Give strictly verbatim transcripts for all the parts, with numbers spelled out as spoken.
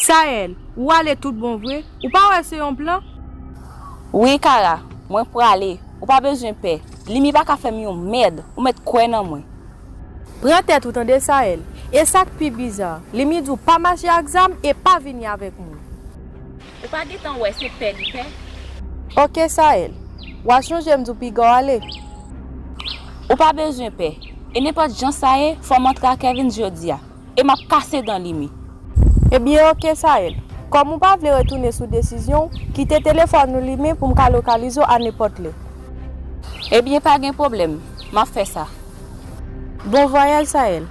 Sael, ou ale tout bon vre? Ou pa wè se yon plan? Wi, Kara, mwen prale. Ou pa bezwen pè. Limi pa ka fè m yon mèd. Ou mèt kwè nan mwen. Pran tèt ou tande, Sael. E sa k pi biza, Limi di w pa mache ak zam e pa vini avèk moun. Ou pa gentan wè se pè li pè? Oke, Sael. W a chonje m di w piga w ale. Ou pa bezwen pè. E nenpòt jan sa ye, fò m antre ak Evans jodi a. E m ap kase dan Limi. Ebyen, oke, Sael. Kòm ou pa vle retounen sou desizyon w, kite telefòn ou limen pou m ka lokalize w a nenpòt lè. Ebyen, pa gen pwoblèm. M ap fè sa. Bon vwayaj, Sael.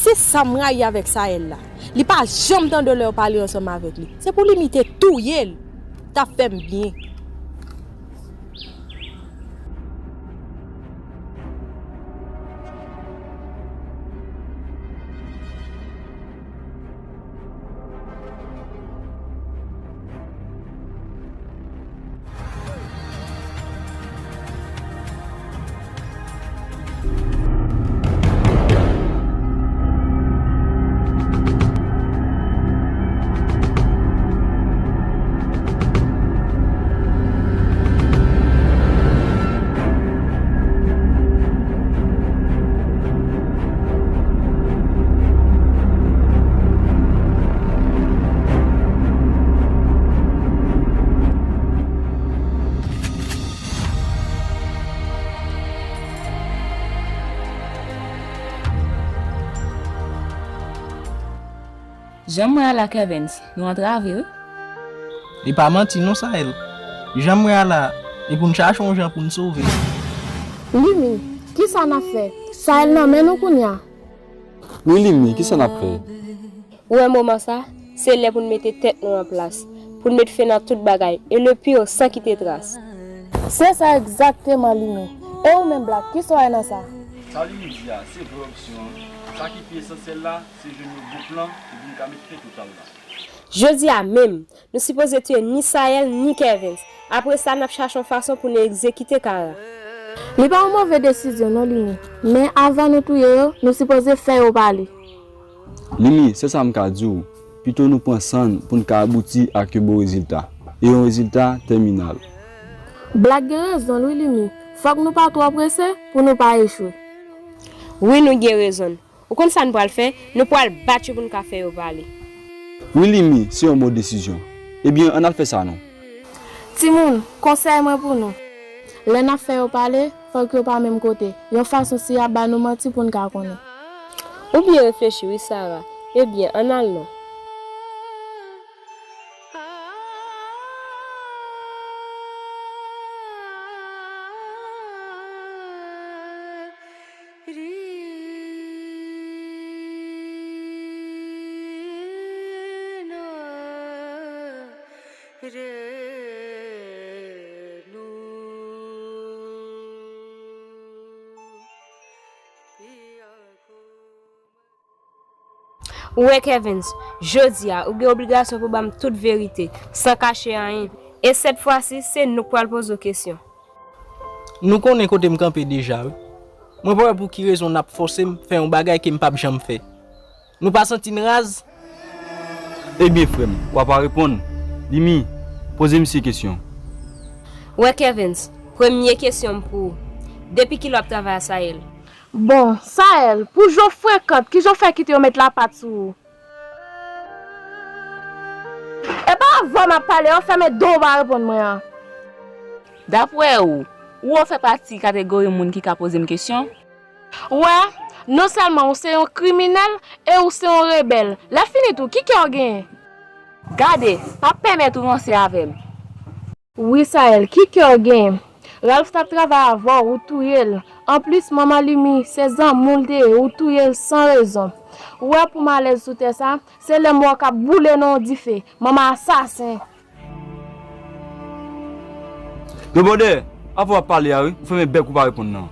Se sa m rayi avèk Sael la. Li pa janm tande lè yo pale ansanm avèk li. Se pou Limi te touye l, t ap fè m byen. Jan m wè a la, Kervens, nou antrave, wi. Li pa manti non, Sael. Jan m wè a la, e pou n chache yon jan pou n sove. Limi, kisa n ap fè? Sael nan men nou kounye a. Wi, Limi, kisa n ap fè? Ou wè moman sa, se lè pou n mete tèt nou an plas, pou n met fen nan tout bagay, e le pire san kite tras. Se sa egzakteman, Limi. E ou menm, Black, kisa w wè nan sa? Sa Limi di a, se vrè opsyon an. Sa ki pi esansyèl la, se jwenn yon bon plan pou nou ka met fen total la. Jodi a menm, nou sipoze tiye ni Sael, ni Kervens. Apre sa, n ap chache yon fason pou nou egzekite Kara. Li pa yon move desizyon non, Limi. Men avan nou touye yo, nou sipoze fè yo pale. Limi, se sa m ka di w. Pito nou pran san n pou n ka abouti ak yon bon rezilta. E yon rezilta tèminal. Black gen rezon l wi, Limi. Fòk nou pa twò prese pou nou pa echwe. Wi, nou gen rezon l. Ou konn sa n pral fè? Nou pral bat yo pou n ka fè yo pale. Wi, Limi, se yon bon desizyon. Ebyen, ann al fè sa non. Timoun, konsèy mwen pou nou. Lè n ap fè yo pale, fòk yo pa menm kote. Yon fason si y ap ba nou manti pou n ka konnen. Ou byen reflechi wi, Sara. Ebyen, ann al non. Ou wè, Kervens, jodi a, ou gen obligasyon pou ban m tout verite, san kache anyen. E sèt fwa si, se nou k pral poze w kesyon. Nou konnen kote m kanpe deja, wi. Mwen pa wè pou ki rezon n ap fòse m fè yon bagay ke m p ap janm fè. Nou pa santi n raz? Ebyen, frè m, w a pa reponn. Limi, poze misye kesyon. Wè, Kervens, premye kesyon m pou ou. Depi kilè w ap travay a Sael? Bon, Sael, pou jan w frekant, kijan w fè kite yo met lapat sou ou? E pa avè w m ap pale, w fèmen do w pa reponn mwen an. Daprè ou, ou wè w fè pati kategori moun ki ka poze m kesyon? Ou wè, non sèlman ou se yon kriminèl e ou se yon rebèl. Lè fini tou, ki kè w genyen? Gade, pa pèmèt ou ranse avè m. Wi, Sael, ki kè w genyen? Ralph t ap travay avè w, ou touye l. Anplis, manman Limi, se zanmi w l te ye, ou touye l san rezon. Ou wè pou m alèz sou tè sa, se lè m wè w k ap boule nan yon dife. Manman asasen! Yo, bòdè, avan w ap pale a, wi, ou fèmen bèk ou pa reponn nan.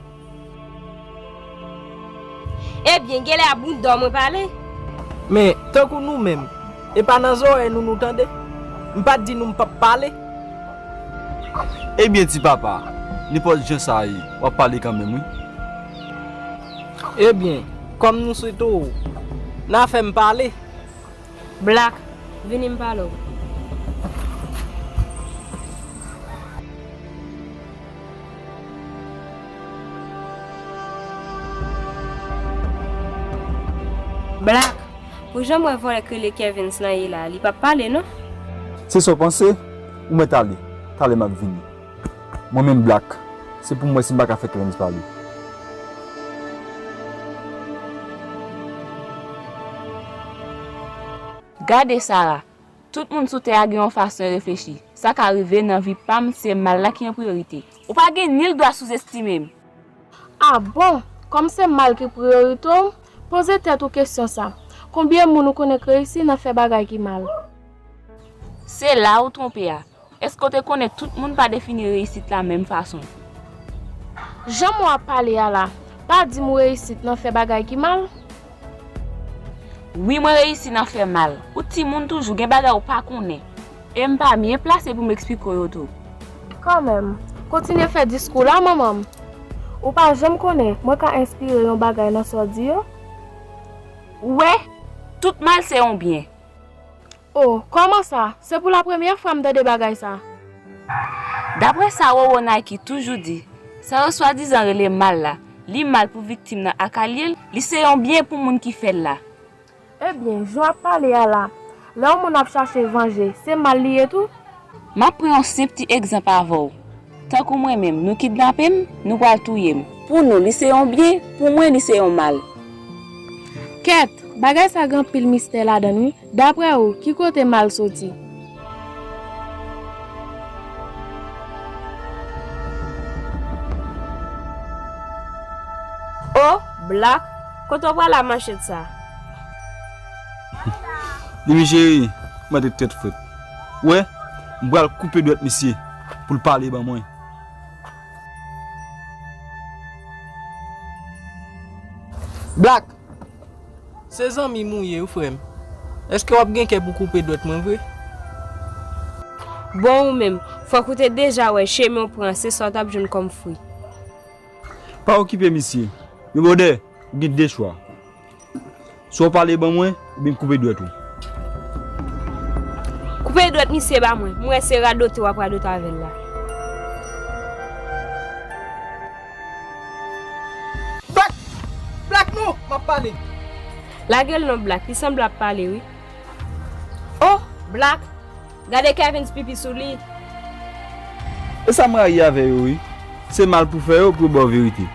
Ebyen, genlè a bounda w mwen pale. Men, tankou nou menm, e pa nan zòrèy nou nou tande. M pa t di nou m p ap pale. Ebyen, ti papa, nenpòt jan sa ye, w ap pale kanmenm, wi. Ebyen, kòm nou swete w, n a fè m pale. Black, vini m pale w. Black, pou jan m wè vòlè k rele Kevins lan ye la, li p ap pale non. Se sa w panse? Ou mèt ale. Talè m ap vini. Mwen menm Black, se pou m wè si m pa ka fè Kevins pale. Gade Sara, tout moun sou tè a gen yon fason e reflechi. Sa ka rive nan vi pa m, se mal la ki an priyorite. Ou pa gen nil dwa souzestime m. A bon, kòm se mal ki priyorite w, poze tèt ou kesyon sa, konbyen moun ou konnen k reyisi nan fè bagay ki mal? Se la ou twonpe a. Èske w te konnen tout moun pa defini reyisit la menm fason? Jan w ap pale a la, pa di m ou reyisit nan fè bagay ki mal? Wi, mwen reyisi nan fè mal. Ou timoun toujou, gen bagay ou pa konnen. E m pa byen plase pou m eksplike w yo tou. Kanmenm, kontinye fè diskou w la, manman m. Ou pa janm konnen, mwen ka enspire yon bagay nan sa w di yo. Ou wè, tout mal se yon byen. O, kòman sa? Se pou lapremyè fwa m tande bagay sa. Daprè sa Roro Nike toujou di, sa yo swadizan rele mal la, li mal pou viktim nan ak alye l, li se yon byen pou moun ki fè l la. Ebyen, jan w ap pale a la, lè yon moun ap chache vanje, se mal li ye tou? M ap pran yon senp ti egzanp avè w. Tankou mwen menm, nou kidnape m, nou pral touye m. Pou nou, li se yon byen, pou mwen, li se yon mal. Kèt, bagay sa gen anpil mistè ladan l wi. Daprè ou, ki kote mal soti? O, Black, kote w pral ak manchèt sa? Limi cheri, mwen te tèt frèt. Ou wè, m pral koupe dwèt misye pou l pale ban mwen. Black, se zanmi m ou ye wi, frè m. Èske w ap gen kè pou koupe dwèt mwen vre? Bon, ou menm, fòk ou te deja wè chemen w pran, se sa w t ap jwenn kòm fwi. Pa okipe misye. Men bwodè, ou gen de chwa. Swa w pale ban mwen, oubyen m koupe dwèt ou. Koupe dwèt misye ba mwen. M wè se radote w ap radote avè l la. Black! Black, non! M ap pale. Lage l non, Black. Li sanble ap pale, wi. Oh, Black! Gade Kevins pipi sou li. E sa m rayi avè yo, wi. Se mal pou fè yo pou yo ba w verite.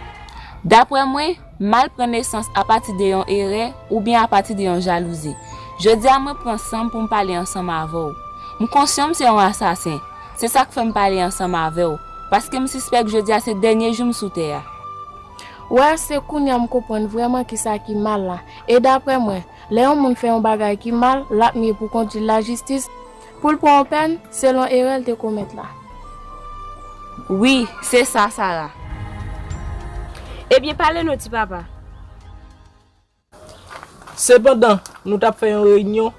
Daprè mwen, mal pran nesans apati de yon erè oubyen apati de yon jalouzi. Jodi a, mwen pran san m pou m pale ansanm avè w. M konsyan m se yon asasen. Se sa k fè m pale ansanm avè w. Paske m sispèk jodi a se dènye jou m sou tè a. Wè, se kounye a m konprann vrèman kisa ki mal la. E daprè mwen, lè yon moun fè yon bagay ki mal, l ap miye pou kondui l lajistis, pou l pran yon pèn selon erè l te komèt la. Wi, se sa, Sara. Ebyen, pale non, ti papa. Sepandan, nou t ap fè yon reyinyon,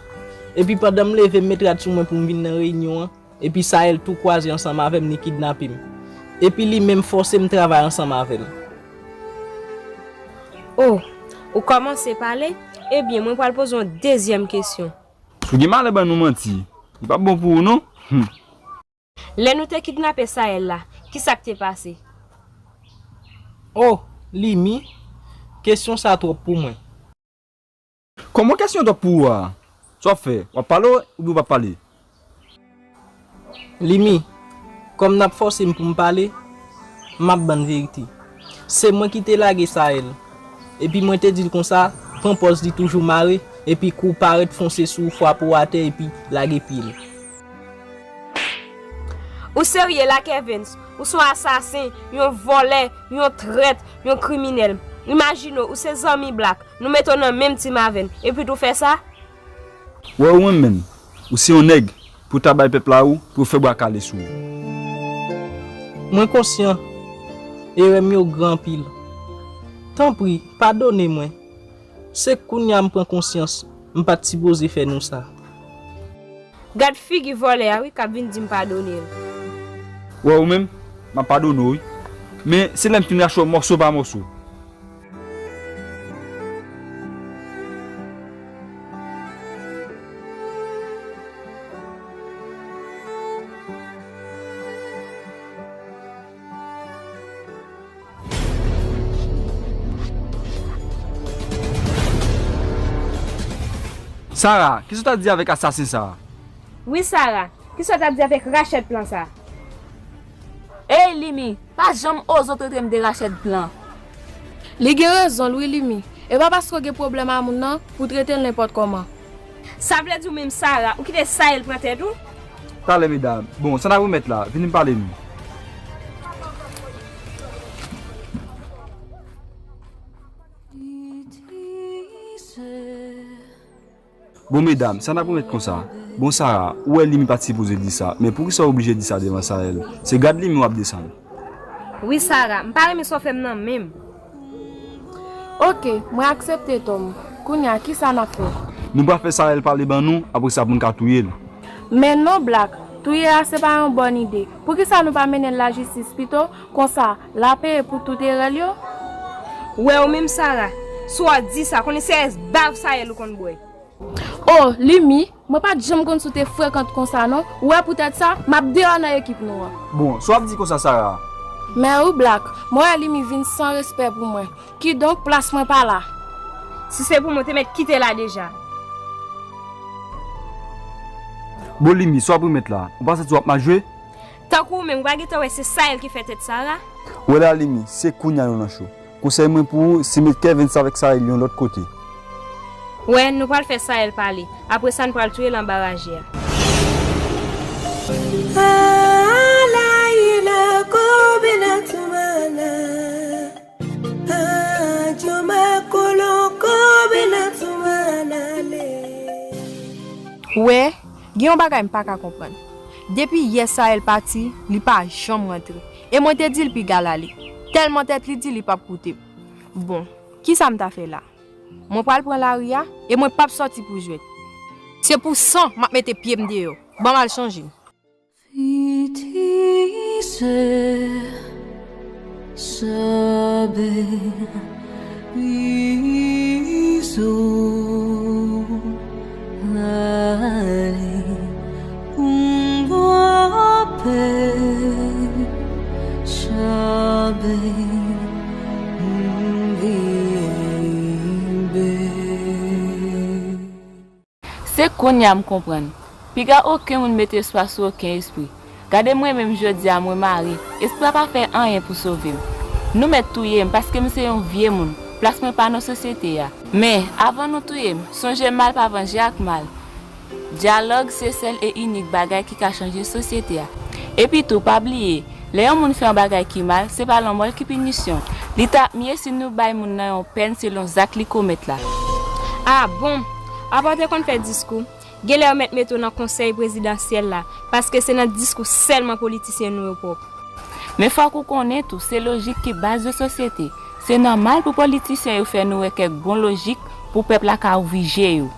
epi pandan m leve, m met rad sou mwen pou m vin nan reyinyon an, epi Saël tou kwaze ansanm avè m, li kidnape m. Epi li menm fòse m travay ansanm avè l. Oh, ou kòmanse pale? Ebyen, mwen pral poze yon dezyèm kesyon. Si w gen malè ban nou manti, li p ap bon pou ou non. Hum. Lè nou te kidnape Saël la, kisa k te pase? Oh, Limi, kesyon sa twòp pou mwen. Kòman kesyon twòp pou ou a? Sa w ap fè? W ap pale oubyen w p ap pale? Limi, kòm n ap fòse m pou m pale, m ap ban n verite. Se mwen ki te lage Saël. Epi mwen te di l konsa, pran pòz li toujou mare, epi kou parèt fonse sou ou, frape w atè, epi lage pye l. Ou serye la, Kevens? Ou se yon asasen, yon vòlè, yon trèt, yon kriminèl. Imajine w, ou se zanmi Black, nou mete w nan menm tim avè l, epi tou fè sa? Wè ou menm menm, ou se yon nèg pou ta bay pèp la ou pou yo fè bwa kale sou ou. Mwen konsyan, erè m yo gran anpil. Tanpri, padone mwen. Se kounye a m pran konsyans, m pa t sipoze fè nou sa. Gad figi vòlè a wi k ap vin di m padone l. Wè ou menm, m ap padone w wi. Men se lè m fin rache w mòso pa mòso. Sara, kisa w ta di avèk asasen sa a? Wi Sara, kisa w ta di avèk rachèt plan sa a? Ey Limi, pa janm oze w trete m de rachèt plan. Li gen rezon l wi Limi, e pa paske w gen pwoblèm a moun nan pou w trete l nenpòt kòman. Sa vle di w menm Sara, ou kite Sayèl pran tèt ou? Talè medam, bon sa n ap remèt la, vini m pale nou. Bon medam, sa n ap remèt konsa. Bon Sara, ou wè Limi pa t sipoze di sa, men poukisa w oblije di sa devan Sayèl? Se gad Limi w ap desann. Wi Sara, m pa renmen sa w fè m nan menm. Ok, mwen aksepte tò m. Kounye a, kisa n ap fè? Nou pral fè Sayèl pale ban nou, apre sa pou n ka touye l. Men non Black, touye a se pa yon bòn ide. Poukisa nou pa mennen l lajistis pito, konsa l a peye pou tout erè l yo? Wè ou menm Sara, si w a di sa, konnen se rès bav Sayèl ou konn bwè. Oh Limi, mwen pa t janm konn si w te frekant konsa non. Ou wè poutèt sa, m ap deyò nan ekip nou an. Bon, sa w ap di konsa Sara? Men wi Black, mwen wè Limi vin san respè pou mwen. Kidonk plas mwen pa la. Si se pou mwen, w te mèt kite la deja. Bon Limi, sa w ap remèt la? Ou pa santi w ap mal jwe? Tankou ou menm, ou pa gentan wè se Sayèl ki fè tèt Sara? Wè la Limi, se kounye a nou nan cho. Konsèy mwen pou ou, se met Kevens avèk Sayèl yon lòt kote. Wè, nou pral fè Sayèl pale. Apre sa, nou pral touye l anba raje a. Wè, gen yon bagay m pa ka konprann. Depi yè Sayèl pati, li pa janm rantre. E mwen te di l piga l ale. Tèlman tèt li di li p ap koute m. Bon, kisa m ta fè la? Mwen pral pran lari a, e mwen p ap sòti pou jwèt. Se pou san m ap mete pye m deyò. Ban m al chanje m. Fiti se sabe piso ale pou m bwè pe sabe m vibe. Se kounye a m konprann. Piga okenn moun mete espwa sou okenn espri. Gade mwen menm jodi a mwen mare, espri a pa fè anyen pou sove m. Nou mèt touye m paske m se yon vye moun, plas mwen pa nan sosyete a. Men, avan nou touye m, sonje mal pa vanje ak mal. Dyalòg se sèl e inik bagay ki ka chanje sosyete a. Epi tou, pa bliye, lè yon moun fè yon bagay ki mal, se pa lanmò l ki pinisyon. Li t ap mye si nou bay moun nan yon pèn selon zak li komèt la. Ah bon! Apa w te konn fè diskou? Genlè yo mèt mete w nan konsèy prezidansyèl la, paske se nan diskou sèlman politisyen nou yo pwòp. Men fòk ou konnen tou, se lojik ki baz yon sosyete. Se nòmal pou politisyen yo fè nou wè kèk bon lojik pou pèp la ka ouvri je yo.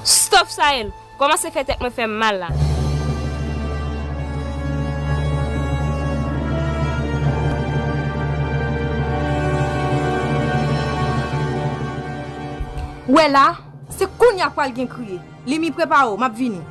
Stop Sayèl! Kòmanse fè tèt mwen fè m mal la. Ou wè la, se kounye a k pral gen kriye. Limi, prepare w, m ap vini.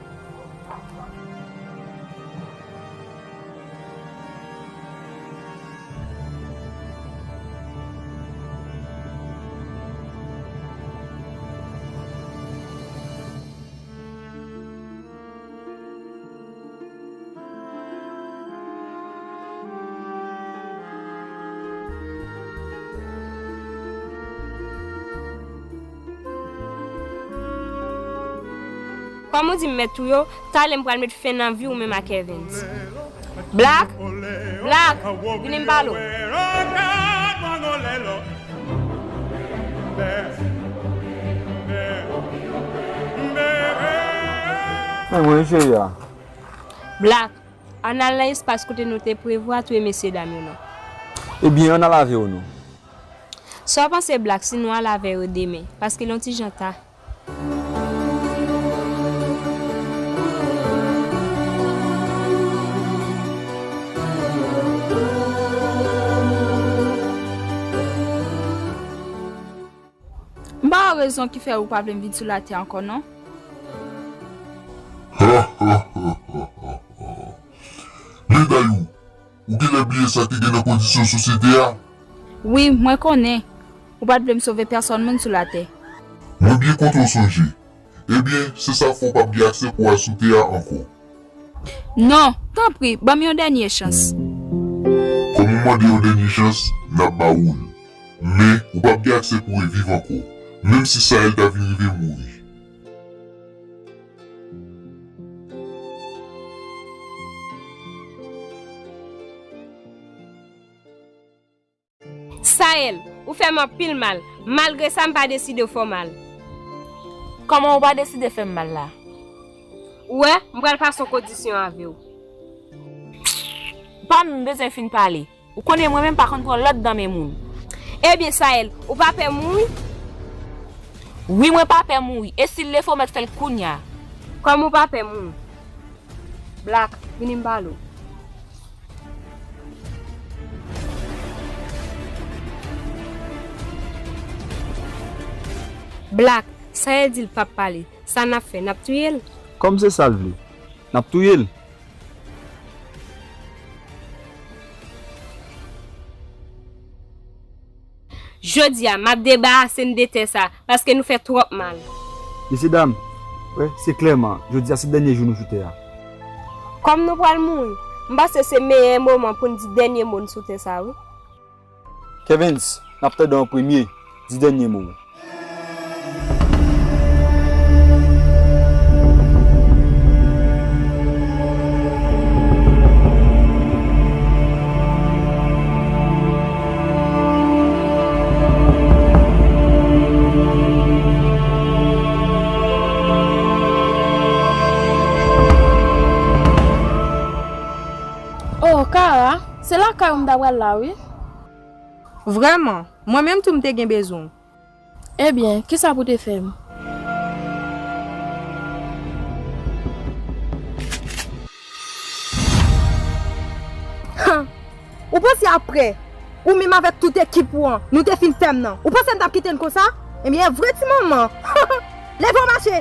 Kòm ou di m mèt touye w, talè m pral met fen nan vi w menm ak Evens. Black, Black, vini m pale w. Men mwen, cheri a. Black, ann al nan espas kote nou te prevwa touye mesye dam yo non. Ebyen, ann al avè yo non. Sa w panse, Black, si nou al avè yo demen? Paske l yon ti jan ta. M pa wè rezon ki fè ou pa vle m vin sou latè ankò non. Men Dayou, ou genlè bliye sa ki gen nan kondisyon sosyete a? Wi, mwen konnen. Ou pa t vle m sove pèsòn moun sou latè. Mwen byen kontan w sonje. Ebyen, se sa k fè w p ap gen aksè pou w al sou tè a ankò. Non, tanpri, ban m yon dènye chans. Kòm ou mande yon dènye chans, n ap ba ou l. Men, ou p ap gen aksè pou w reviv ankò, menm si Sael ta vin rive mouri. Sael, ou fè m anpil mal. Malgre sa, m pa deside fè w mal. Kòman ou pa deside fè m mal la? Ou wè, m pral pase yon kondisyon avè w. Pa menm bezwen fin pale. Ou konnen mwen menm pa konn pran lòd nan men moun. Ebyen, Sael, ou pa pè mouri? Wi, mwen pa pè mouri. E si l lefè, ou mèt fè l kounya. Kòm ou pa pè mouri? Black, vini m pale w. Black, Sael di l p ap pale. Sa n ap fè? N ap touye l? Kòm se sa l vle, n ap touye l. Jodi a, m ap debarase n de tè sa, paske nou fè twòp mal. Mesyedam, wè, se klèman, jodi a se dènye jou nou sou tè a. Kòm nou pral mouri, m panse se meyè moman pou n di dènye mo n sou tè sa, wi. Kevens, n ap tande w an premye, di dènye mo w. Oh, Kara, se lakay ou m ta pral la, wi. Vrèman, mwen menm tou m te gen bezwen w. Ebyen, kisa pou te fè m? Han! Ou panse apre, ou menm avèk tout ekip ou an, nou te fin fè m nan, ou panse m t ap kite n konsa? Ebyen, vre ti manman! Leve w mache!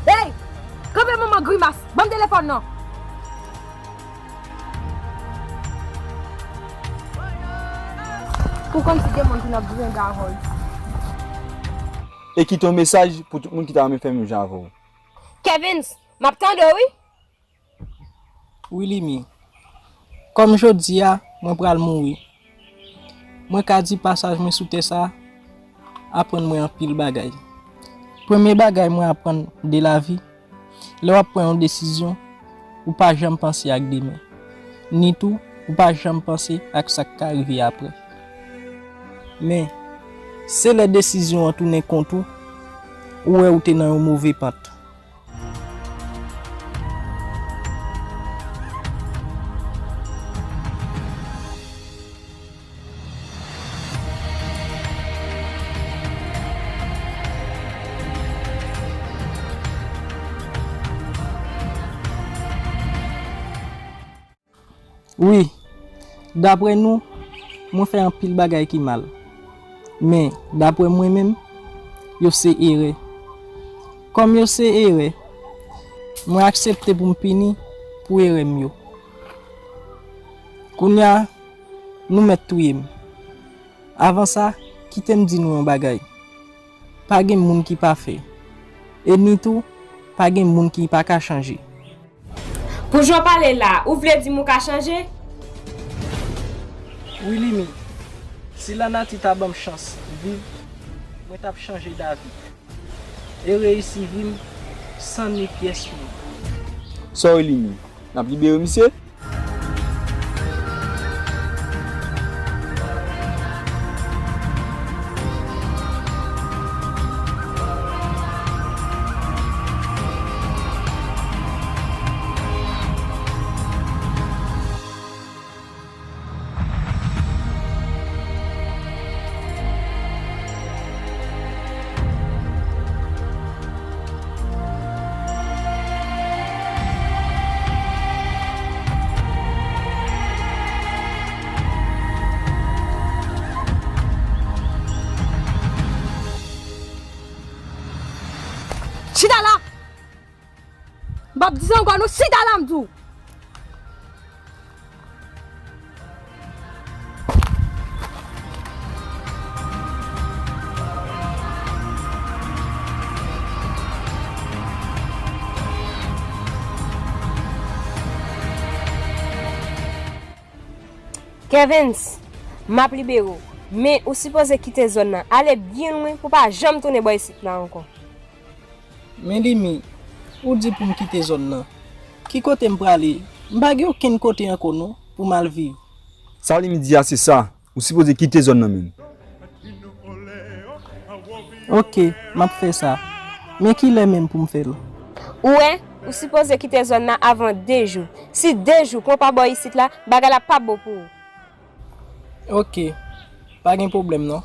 Hey! Kanpe manman grimas! Ban m telefòn nan! Ou konn si gen moun ki nan grengahòz. E kite yon mesaj pou tout moun ki ta renmen fè menm jan avè w. Kevins, m ap tande w, wi. Wilimi, kòm jodi a mwen pral mouri, mwen ka di pasaj mwen sou tè sa a aprann mwen anpil bagay. Premye bagay mwen aprann de lavi, lè w ap pran yon desizyon, ou pa janm panse ak demen. Ni tou, ou pa janm panse ak sa k ka rive apre. Men, se lè desizyon an tounen kont ou, ou wè ou te nan yon move pant. Wi, daprè nou, mwen fè anpil bagay ki mal. Men, daprè mwen menm, yo se erè. Kòm yo se erè, mwen aksepte pou m pini pou erè m yo. Kounye a, nou mèt touye m. Avan sa, kite m di nou yon bagay. Pa gen moun ki pafè. E ni tou, pa gen moun ki pa ka chanje. Pou jan w pale la, ou vle di m ou ka chanje? Wi, Limi. Si lanati ta ban m chans viv, Mwen t ap chanje davi e reyisi vi m san ni pyès mwen. Sa w li menm? N ap libere misye? Chita la! M p ap di sa ankò non, chita la m di w. Kevens, m ap libere w, men ou sipoze kite zòn nan, ale byen lwen pou w pa janm tounen bò isit la ankò. Men Limi, ou di pou m kite zòn nan. Ki kote m prale? M pa gen okenn kote ankò non pou m al viv. Sa Limi di a se sa, ou sipoze kite zòn nan menm. Oke, m ap fè sa. Men kilè menm pou m fè l? Ou wè, ou sipoze kite zòn nan avan de jou. Si de jou pran w pa bò isit la, bagay la p ap bon pou ou. Oke, pa gen pwoblèm non.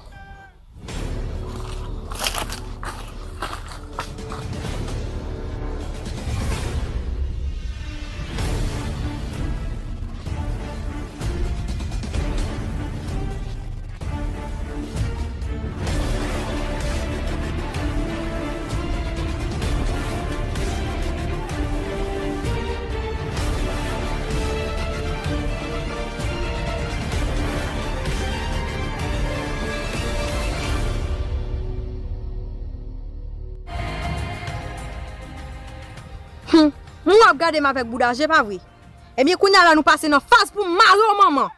Hum, m wè w ap gade m avèk bouda je, pa vre? Ebyen, kounye a la nou pase nan faz pou m mare w manman.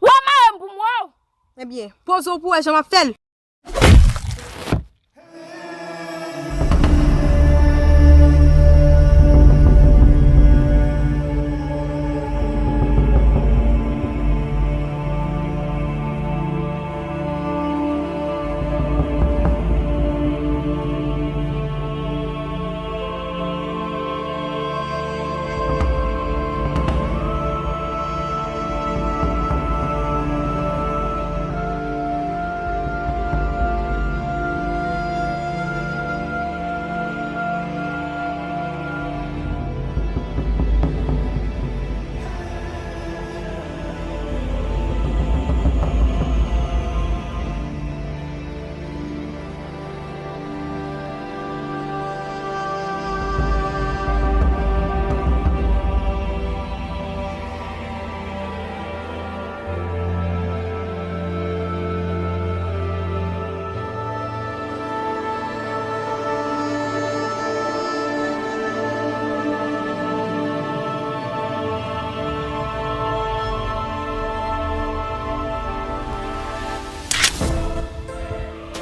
W ap mare m pou m wè w? Ebyen, poze w pou w wè jan m ap fè l.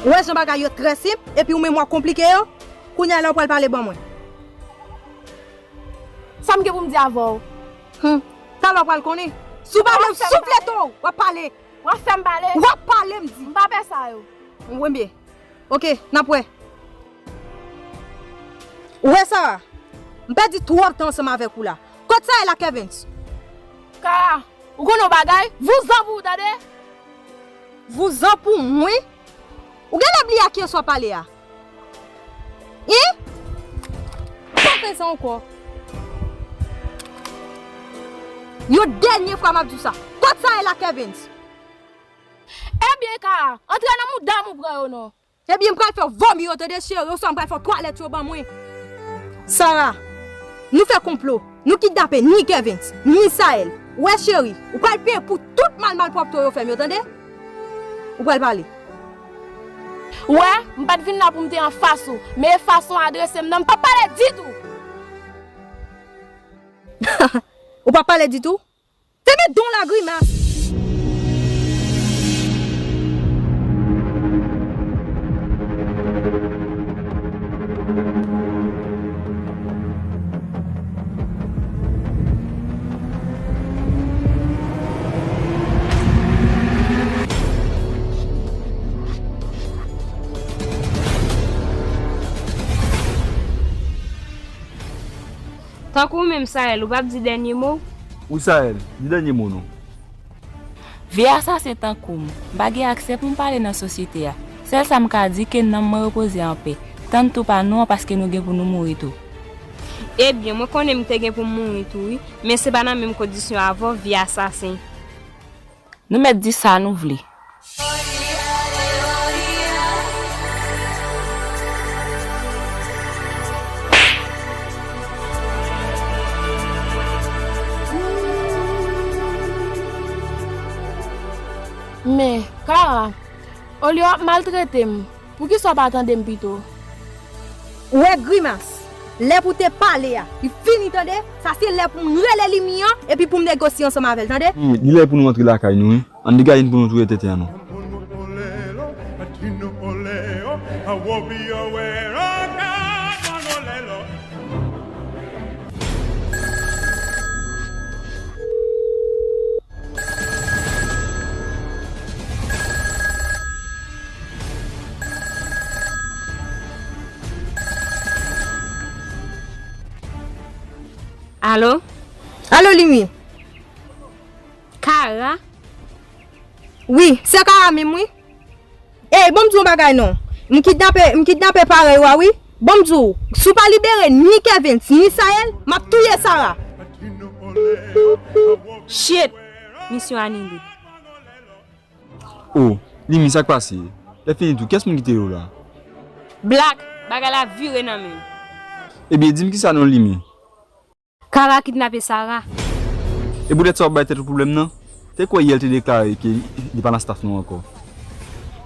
Ou wè jan bagay yo trè senp, epi ou menm w ap konplike yo? Kounye a la ou pral pale ban mwen. Sa m gen pou m di avè w? Hum, talè w pral konnen. Si w pa vle soufle tou, w ap pale. W ap fè m pale? W ap pale, m di. M pa pè sa yo. Mwen byen. Oke, n ap wè. Ou wè Sara, m pèdi twòp tan ansanm avèk ou la. Kot Sara ye la, Kevens? Kara, ou konnen yon bagay? Vouzan pou ou, tande? Vouzan pou mwen? Ou genlè bliye a kiyès w ap pale a? Hein? Pa fè sa ankò. Yon dènye fwa m ap di w sa. Kot Sara ye la, Kevens? Ebyen, Kara, antre nan mouda m ou pran yo non. Ebyen, m pral fè w vomi yo, tande cheri, oswa m pral fè w twalèt yo ban mwen. Sara, nou fè konplo, nou kidnape ni Kevens, ni Sael. Ou wè cheri, ou pral peye pou tout mal malpwòpte w yo fè m yo, tande? Ou pral pale. Ou wè, m pa t vin la pou m te anfas ou, men e fason w adrese m nan, m p ap pale ditou. Ou p ap pale ditou? Te met don lagrimas. Tankou w menm, Sael, ou p ap di dènye mo? Wi, Sael, di dènye mo non. Vye asasen tankou m, m pa gen aksè pou m pale nan sosyete a. Sèl sa m ka di, ke nanm mwen repoze anpè. Tann tou pa nou an, paske nou gen pou nou mouri tou. Ebyen, mwen konnen m te gen pou m mouri tou, wi, men se pa nan menm kondisyon avè w, vye asasen. Nou mèt di sa nou vle. Men, Kara, olye w ap maltrete m, poukisa w pa tande m pito? Ou wè Grimas, lè pou te pale a, li fini tande, sa se lè pou m rele Limi an, epi pou m negosye ansanm avè l, tande? Wi, li lè pou nou rantre lakay nou, wi. Ann degaje n pou nou touye tenten an non. Alo? Alo, Limi? Kara? Wi, se Kara menm, wi. Ey, ban m di w yon bagay non. M kidnape, m kidnape parèy w a, wi. Ban m di w, si w pa libere ni Kevens, ni Sael, m ap touye Sara. Shit! Misyon anile. O, Limi, sa k pase? Lè fini tou, kiyès moun ki te ye w la? Black, bagay la vire nan men m. Ebyen, di m kisa non, Limi? Kara kidnape Sara. E poutèt sa w ap bay tèt ou pwoblèm nan? Te kwè yè l te deklare ke li pa nan staff nou ankò.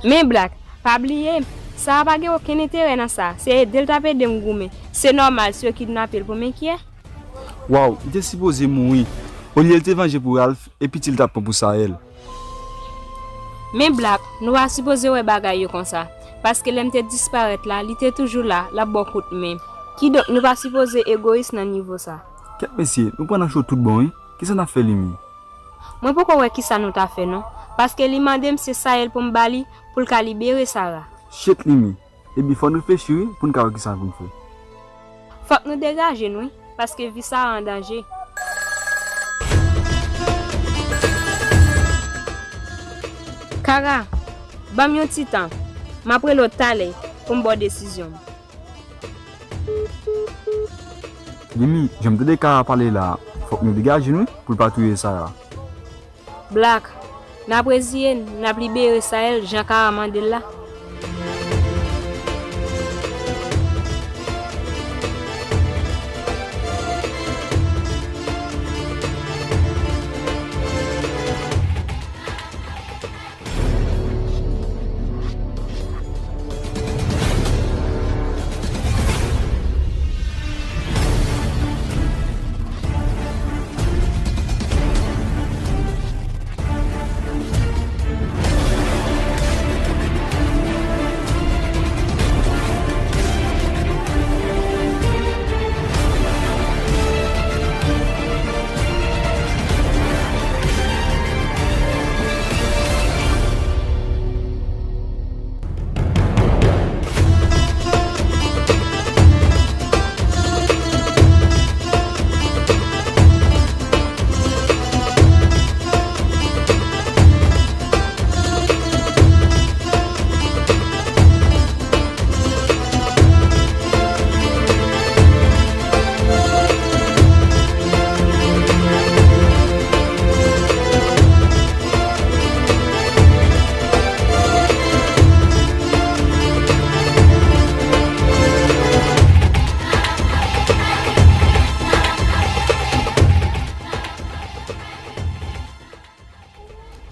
Men Black, pa bliye, Sara pa gen okenn enterè nan sa. Se ede l t ap ede m goumen. Se nòmal si yo kidnape l pou men kyè. Waw, li te sipoze mouri. Olye l te vanje pou Ralph, e piti l t ap pran pou Sael. Men Black, nou pa sipoze wè bagay yo konsa. Paske lè m te disparèt la, li te toujou la, l ap ba w kout men. Kidonk, nou pa sipoze egoyis nan nivo sa. Kèt mesye, nou pran nan cho tout bon, wi. Kisa n ap fè Limi? Mwen poko wè kisa nou ta fè non. Paske li mande m se Sael pou m ba li, pou l ka libere Sara. Shit Limi. Ebyen fò n reflechi wi, pou n ka wè kisa pou n fè. Fòk nou degaje n wi, paske vi Sara an danje. Kara, ban m yon ti tan. M ap rele w talè pou m ba w desizyon m. Limi, jan m tande Kara pale la, fòk nou degaje n wi, pou l pa touye Sara. Black, n ap reziye n, n ap libere Sael jan Kara mande l la.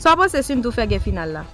Sa w panse si n tou fè gè final la?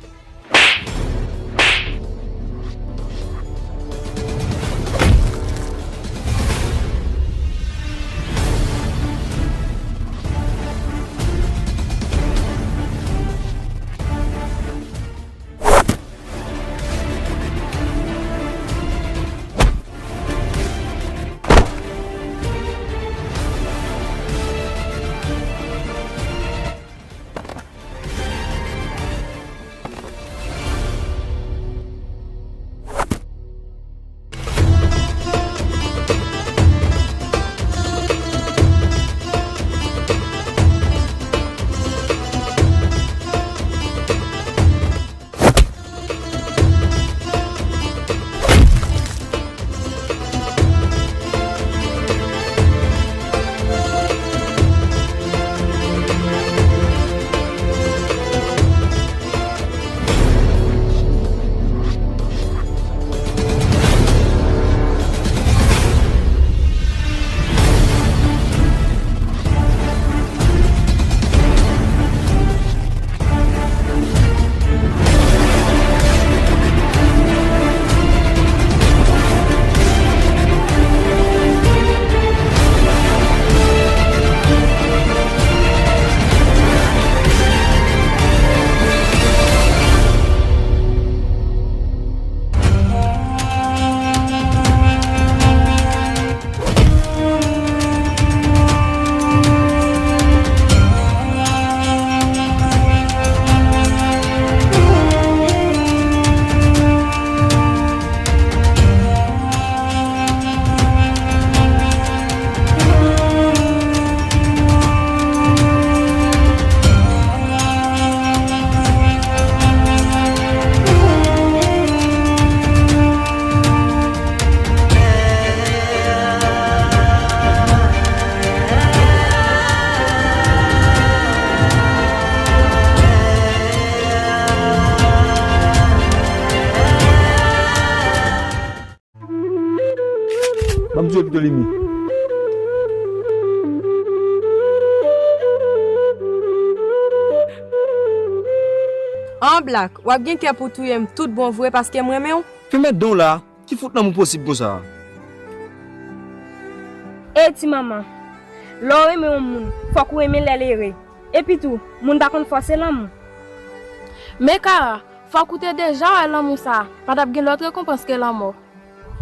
Ban m tiye pito Limi. An Black, w ap gen kè pou touye m tout bon vre paske m renmen w? Fèmen dan w la, ki fout lanmou posib konsa? Ey ti manman, lè w renmen yon moun, fòk ou renmen lè l ere. Epitou, moun pa konn fòse lanmou. Men Kara, fòk ou te deja wè lanmou sa, pa t ap gen lòt rekonpans ke lanmò.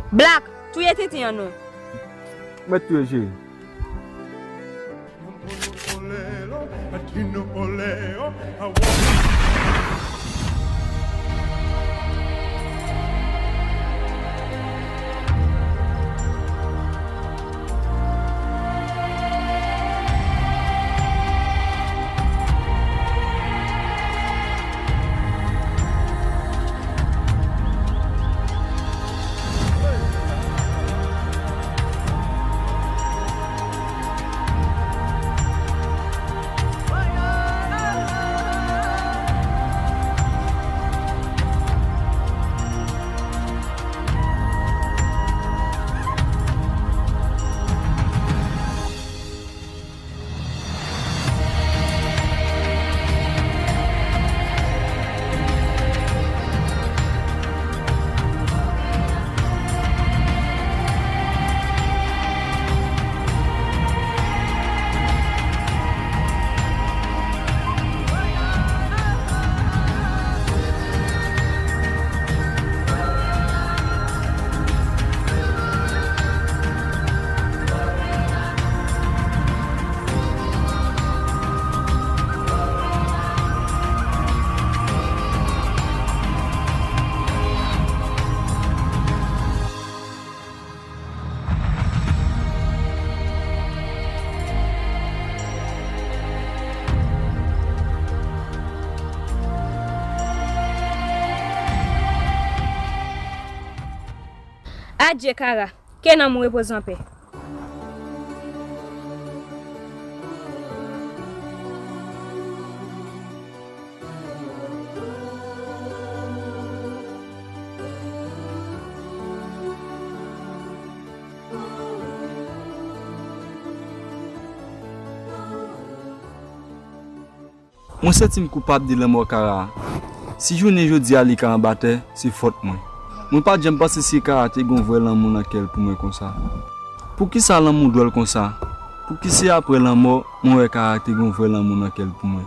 Black, touye tenten an non. Mèt touye cheri. Adye Kara, ke nanm ou repoze anpè. Mwen santi m koupab de lanmò Kara a. Si jounen jodi a li ka anba tè, se fòt mwen. Mwen pa t janm panse si Kara te gen yon vrè lanmou nan kè l pou mwen konsa. Poukisa lanmou dwòl konsa? Pouki se apre lanmò mwen wè Kara te gen yon vrè lanmou nan kè l pou mwen?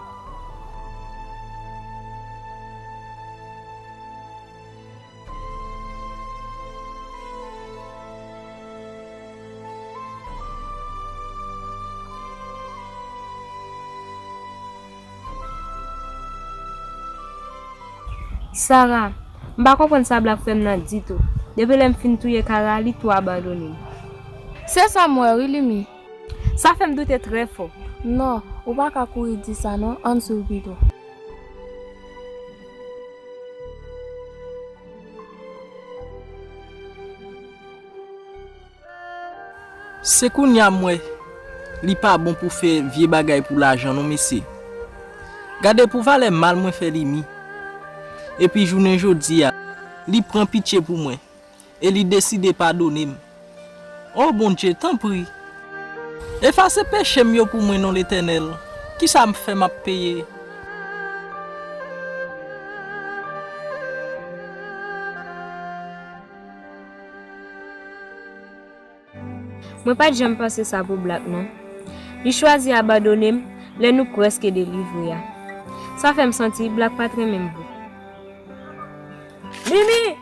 Sarah, m pa konprann sa Black fè m nan ditou. Depi lè m fin touye Kara, li tou abandone m. Se sa m wè wi, Limi. Sa fè m doute trè fò. Non, ou pa ka kouri di sa non, ann swiv pito. Se kounye a m wè li pa bon pou fè vye bagay pou lajan non mesye. Gade pou valè mal mwen fè Limi. Epi jounen jodi a, li pran pitye pou mwen. E li deside padone m. O Bondye, tanpri, efase peche m yo pou mwen non Letènèl. Kisa m fè m ap peye? Mwen pa t janm panse sa pou Black non. Li chwazi abandone m lè nou prèske delivre a. Sa fè m santi Black pa t renmen m vre. Mimi!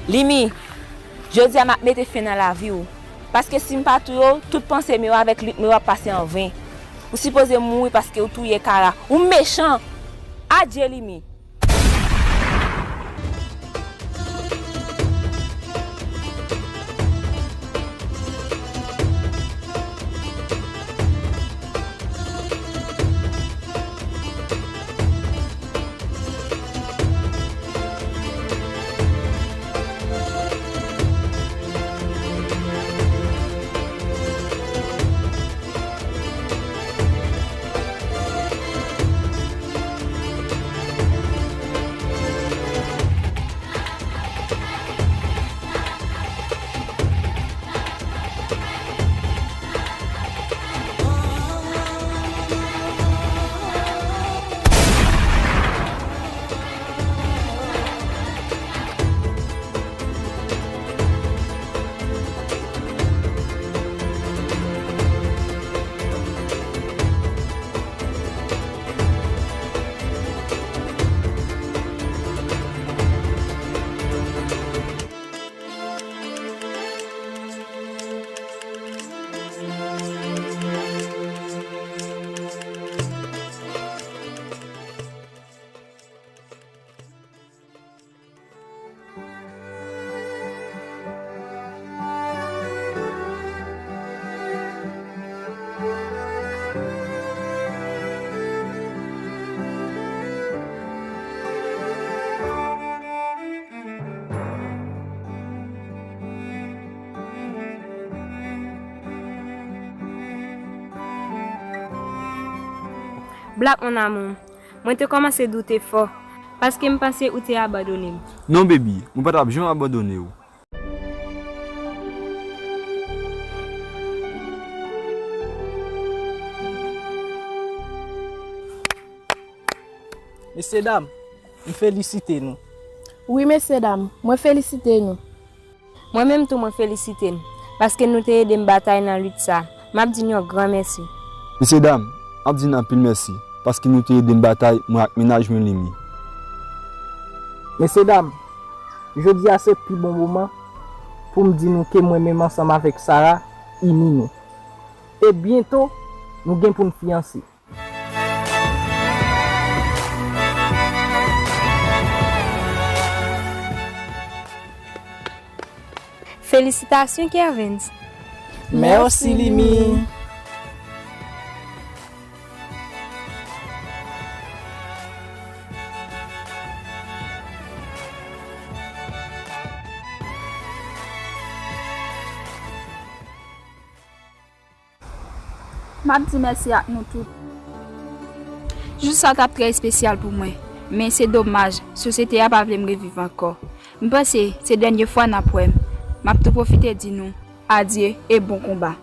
Limi, jodi a m ap mete fen nan lavi w. Paske si m pa touye w, tout panse m yo avèk lit m yo ap pase an ven. Ou sipoze mouri paske w touye Kara. Ou mechan! Adye Limi! Black, mon amour, mwen te kòmanse doute fò, paske m panse ou te abandone m. Non, baby, mwen pa t ap janm abandone w. Mesyedam, m felisite nou. Wi, mesyedam, mwen felisite nou. Mwen menm tou, mwen felisite n, paske nou te ede m batay nan lit sa. M ap di n yon gran mèsi. Mesyedam, m ap di n anpil mèsi, paske nou te ede m batay, mwen ak mennaj mwen Limi. Mesyedam, jodi a se pi bon moman pou m di nou ke mwen menm ansanm avèk Sarah ini nou. E byento, nou gen pou n fiyanse. Felisitasyon, Kervens. Mèsi, Limi. M ap di mèsi ak nou tout. Jou sa t ap trè espesyal pou mwen, men se domaj, sosyete a pa vle m reviv ankò. M panse se dènye fwa n ap wè m. M ap tou pwofite di nou adye e bon konba.